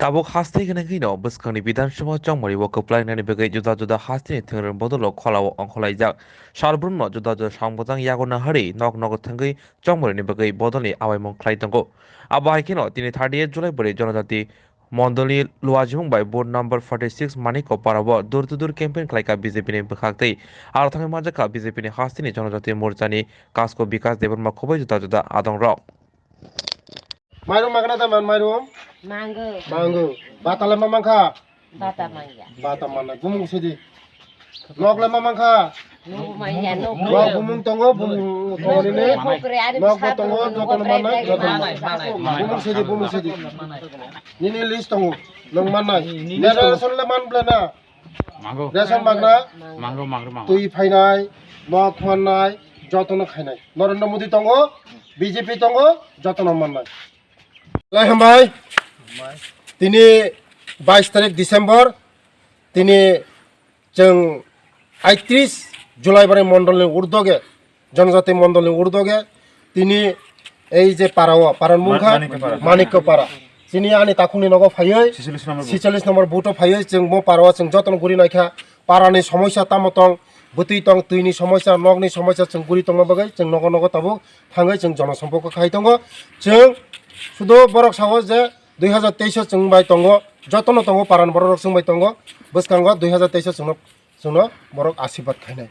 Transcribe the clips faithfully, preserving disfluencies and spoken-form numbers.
Tabuk haste gwnangwi no bwskangni Bidhan Sabha chongmari o kwplainani bagwi juda juda hasteni thwngmung bodolo kholao ongkhorlaijak. Sarbrumno juda juda samgwtang yago naharwi nok nogo thangwi chongmarini bagwi bodolni abaimung khlai tongo. Abo hai kheno tini thirty-eight July bwrwi Jonojati Mondolni Luajimung bai booth number forty-six Manikko Parao door to door campaign khlaikha B J P ni bwkhaktwi. Aro thangwi manjakha B J P ni hasteni Jonojati Morchani Kasko Bikas Debbarma khobwi juda juda adongrok. Mairum magna da man mairum? Mango. Mango. Bata le mamang kha? Bata mangya. Bata mana. Bumung sidi. Nok le mamang kha? Nubu mangya, nubu. Nok bumung tongo, bumung tongo nini. Hukre, ari nok bo tongo, jotono manai, jotono manai. Bumung sidi, bumung sidi. Nini list tongo. Nong manai. Nini list tongo. Ration le man ble na? Mango. Ration magna? Mango, mango, mango. Twi phainai, nok mannai, jotono khainai. Narendra Modi tongo, B J P tongo, jotono mannai. Lai hambai. Tini bais tarik December, tini chwng aitris July bwrwi mondolni urdoge, Jonojati mondolni urdoge, tini ei je parao, parani mung kha Manikko Para. Manikko Para. Tini ani takhukni nogo phaiwi, sixchollish number booth. Sixchollish number booth o phaiwi chwng bo parao chwng jotono guri naikha. Parani somosya tamo tong, bwtwi tong, twini somosya, nokni somosya chwng guri tongma bagwi chwng nogo nogo tabuk thangwi chwng jonosompoko khai tongo. Chwng sudo borok sao je dui hazar teis o chwng bai tongo, jotono tongo, parani borok rok chwng bai tongo, bwskango dui hazar teis o chwngno, chwngno borok asirwad khainai.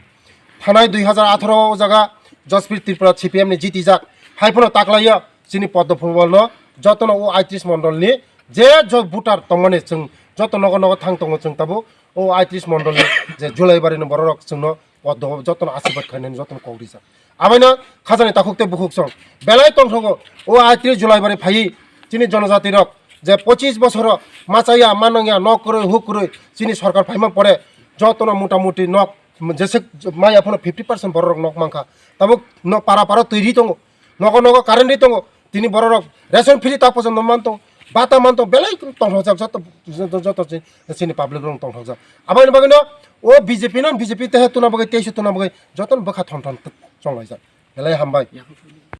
Thanai dui hazar atharo o jaga Jospir Tripura C P M ni jitijak, hai phano taklaio chini Poddo Phulwal no, jotono o aitris mondol ni je jo voter tongmani chwng joto nogo nogo thang tongo chwng tabuk. O aitris mondol ni je July bari ni borok rok chwngno o dogo jotono asirwad khainani jotono kok rijak. Abaino khajani takhuk tei bukhuk song belai tongthogo. O aitris July bari phaiwi chini jonojati rok je pochis bosoro machaya manongya nok kwrwi huk kwrwi chini sorkar phaima pore jotono mota moti nok jese maya phano fifty percent borok rok nok mankha. Tabuk no para para twi ri tongo. Nogo nogo current ri tongo. Tini borok rok ration free ta pochon no man tong, bata man tong, belai tongthokjak joto, joto, joto chi-, chini public rok tongthokjak. Aboni bagwi no o B J P no B J P tehe tuna bagwi, teise tuna bagwi joto no bwkha thon thon chonglaijak. Belai hambai.